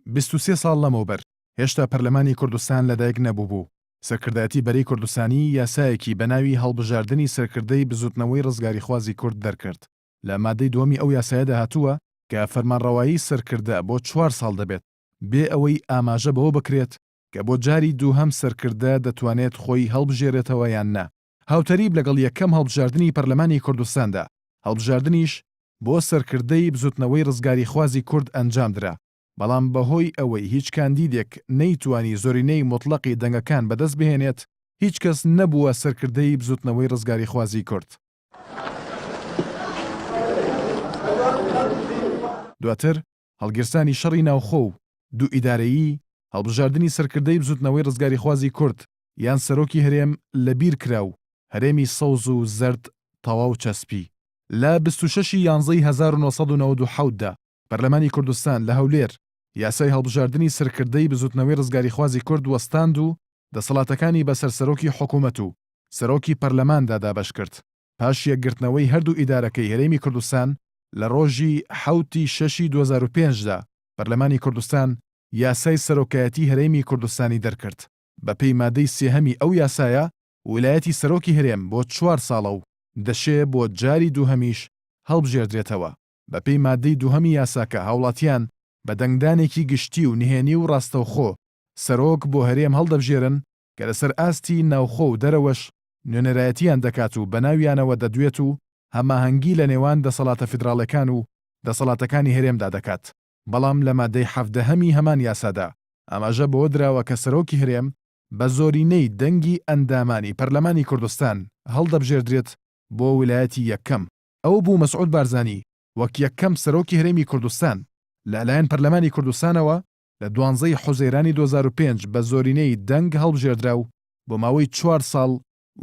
23 ساڵ لەمەوبەر، هێشتا پەرلەمانی کوردستان لەدایک نەبووبوو، سەرکردایەتی بەرەی کوردستانی یاسایەکی بە ناوی هەڵبژاردنی سەرکردەی بزووتنەوەی ڕزگاریخوازی کورد دەرکرد. لە مادەی دووەمی ئەو یاسایەدا هاتووە کە فەرمانڕەوایی سەرکردە بۆ چوار ساڵ دەبێت، بێ ئەوەی ئاماژە بەوە بکرێت کە بۆ جاری دووهەم سەرکردە دەتوانێت خۆی هەڵبژێرێتەوە یان نا. هاوتەریب لەگەڵ یەکەم هەڵبژاردنی پەرلەمانی کوردستاندا، هەڵبژاردنیش بۆ سەرکردەی بزوتنەوەی ڕزگاریخوازی کورد ئەنجامدرا، بەڵام بەهۆی ئەوەی هیچ کاندیدێک نەیتوانی زۆرینەی موتڵەقی دەنگەکان بەدەست بهێنێت، هیچ کەس نەبووە سەرکردەی بزوتنەوەی ڕزگاریخوازی کورد. دواتر هەڵگیرسانی شەڕی ناوخۆ و دوو ئیدارەیی، هەڵبژاردنی سەرکردەی بزوتنەوەی ڕزگاریخوازی کورد یان سەرۆکی هەرێم لە بیر کرا و هەرێمی سەوز و زەرد تەواو چەسپی. لە 26 ی یانزەی 1997 دا پەرلەمانی کوردستان لە هەولێر یاسای هەڵبژاردنی سەرکردەی بزوتنەوەی ڕزگاریخوازی کورد وەستاند و دەسەڵاتەکانی بەسەر سەرۆکی حکومەت و سەرۆکی پەرلەماندا دابەش کرد. پاش یەکگرتنەوەی هەردوو ئیدارەکەی هەرێمی کوردستان لە ڕۆژی حەوت ی شەشی 2005 دا پەرلەمانی کوردستان یاسای سەرۆکایەتی هەرێمی کوردستانی دەرکرد. بەپێی مادەی سێهەمی ئەو یاسایە ولایەتی سەرۆکی هەرێم بۆ چوار ساڵە و دەشێ بۆ جاری دووهەمیش هەڵبژێردرێتەوە. بەپێی مادەی دووهەمی یاساکە هاوڵاتیان بە دەنگدانێکی گشتی و نهێنی و ڕاستەوخۆ سەرۆک بۆ هەرێم هەڵدەبژێرن کە لەسەر ئاستی ناوخۆ و دەرەوەش نوێنەرایەتیان دەکات و بەناویانەوە دەدوێت و هەماهەنگی لە نێوان دەسەڵاتە فیدراڵێکان و دەسەڵاتەکانی هەرێمدا دەکات. بەڵام لە مادەی حەڤدەهەمی هەمان یاسادا ئاماژە بەوە دراوە کە سەرۆکی هەرێم بە زۆرینەی دەنگی ئەندامانی پەرلەمانی کوردستان هەڵدەبژێردرێت بۆ ولایەتی یەکەم. ئەوە بوو مەسعود بارزانی وەک یەکەم سەرۆکی هەرێمی کوردستان لە لایەن پەرلەمانی کوردستانەوە لە دوانزەی حوزەیرانی 2005 بە زۆرینەی دەنگ هەڵبژێردرا و بۆ ماوەی چوار ساڵ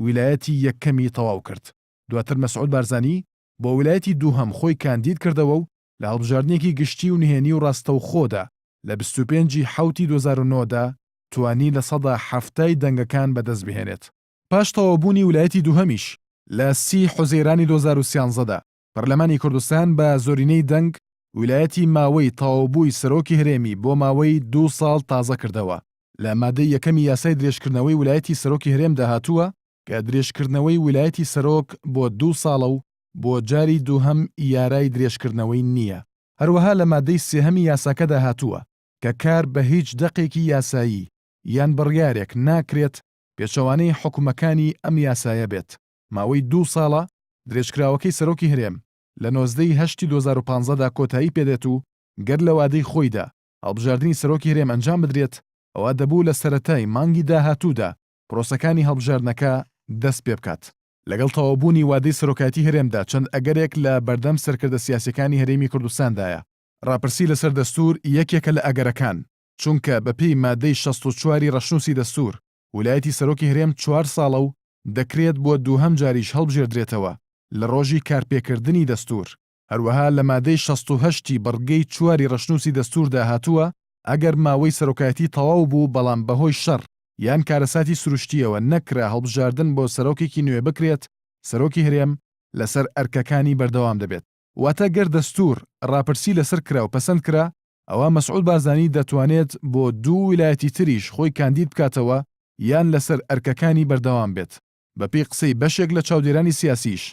ویلایەتی یەکەمی تەواو کرد. دواتر مەسعود بارزانی بۆ ویلایەتی دووهەم خۆی کاندید کردەوە و لە هەڵبژاردنێکی گشتی و نهێنی و ڕاستەوخۆدا لە 25 ی حەوتی 2009 دا توانی 70% ی دەنگەکان بەدەست بهێنێت. پاش تەواوبوونی ولایەتی دووهەمیش لە سی حوزەیرانی 2013 دا پەرلەمانی کوردستان بە زۆرینەی دەنگ ویلایەتی ماوەی تەواوبووی سەرۆکی هەرێمی بۆ ماوەی دوو ساڵ تازە کردەوە. لە مادەی یەکەمی یاسای درێژکردنەوەی ولایەتی سەرۆکی هەرێمدا هاتووە کە درێژکردنەوەی ولایەتی سەرۆک بۆ دوو ساڵە و بۆ جاری دووهەم یارای درێژکردنەوەی نییە. هەروەها لە مادەی سێهەمی یاساکەدا هاتووە کە کار بە هیچ دەقێکی یاسایی یان بڕیارێک ناکرێت پێچەوانەی حوکمەکانی ئەم یاسایە بێت. ماوەی دوو ساڵە درێژکراوەکەی سەرۆکی هەرێم لە 19 ی هەشتی 2015 دا کۆتایی پێدێت و گەر لە وادەی خۆیدا هەڵبژاردنی سەرۆکی هەرێم ئەنجام بدرێت ئەوا دەبوو لە سەرەتای مانگی داهاتوودا پرۆسەکانی هەڵبژاردنەکە دەست پێبکات. لەگەڵ تەواوبوونی وادەی سەرۆکایەتی هەرێمدا چەند ئەگەرێک لە بەردەم سەرکردە سیاسیەکانی هەرێمی کوردستاندایە. ڕاپرسی لەسەر دەستوور یەکێکە لە ئەگەرەکان، چونکە بەپێی مادەی 64 ی ڕەشنووسی دەستوور، ولایەتی سەرۆکی هەرێم چوار ساڵە و دەکرێت بۆ دووهەم جاریش هەڵبژێردرێتەوە لە ڕۆژی کارپێکردنی دەستوور. هەروەها لە مادەی 68 ی بڕگەی چواری ڕەشنووسی دەستووردا هاتووە، ئەگەر ماوەی سەرۆکایەتی تەواو بوو بەڵام بەهۆی شەڕ یان کارەساتی سروشتییەوە نەکرا هەڵبژاردن بۆ سەرۆکێکی نوێ بکرێت، سەرۆکی هەرێم لەسەر ئەرکەکانی بەردەوام دەبێت. واتە گەر دەستوور ڕاپرسی لەسەر کرا و پەسەند کرا، ئەوا مەسعود بارزانی دەتوانێت بۆ دوو ویلایەتی تریش خۆی کاندید بکاتەوە یان لەسەر ئەرکەکانی بەردەوام بێت. بەپێی قسەی بەشێک لە چاودێرانی سیاسیش،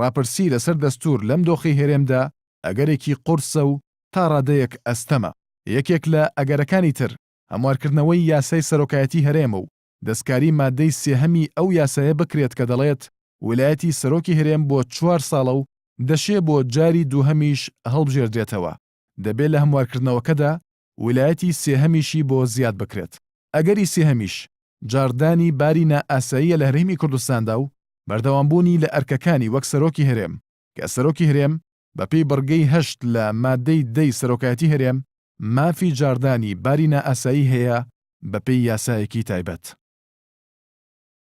ڕاپرسی لەسەر دەستوور لەم دۆخەی هەرێمدا ئەگەرێکی قورسە و تا ڕادەیەک ئەستەمە. یەکێک لە ئەگەرەکانی تر هەموارکردنەوەی یاسای سەرۆکایەتی هەرێمە و دەستکاری مادەی سێهەمی ئەو یاسایە بکرێت کە دەڵێت ولایەتی سەرۆکی هەرێم بۆ چوار ساڵە و دەشێ بۆ جاری دووهەمیش هەڵبژێردرێتەوە، دەبێ لە هەموارکردنەوەکەدا ولایەتی سێهەمیشی بۆ زیاد بکرێت. ئەگەری سێهەمیش جاڕدانی باری نائاساییە لە هەرێمی کوردستاندا و بەردەوامبوونی لە ئەرکەکانی وەک سەرۆکی هەرێم کە سەرۆکی هەرێم بەپێی بڕگەی هەشت لە مادەی دەی سەرۆکایەتی هەرێم مافی جاڕدانی باری نائاسایی هەیە بەپێی یاسایەکی تایبەت.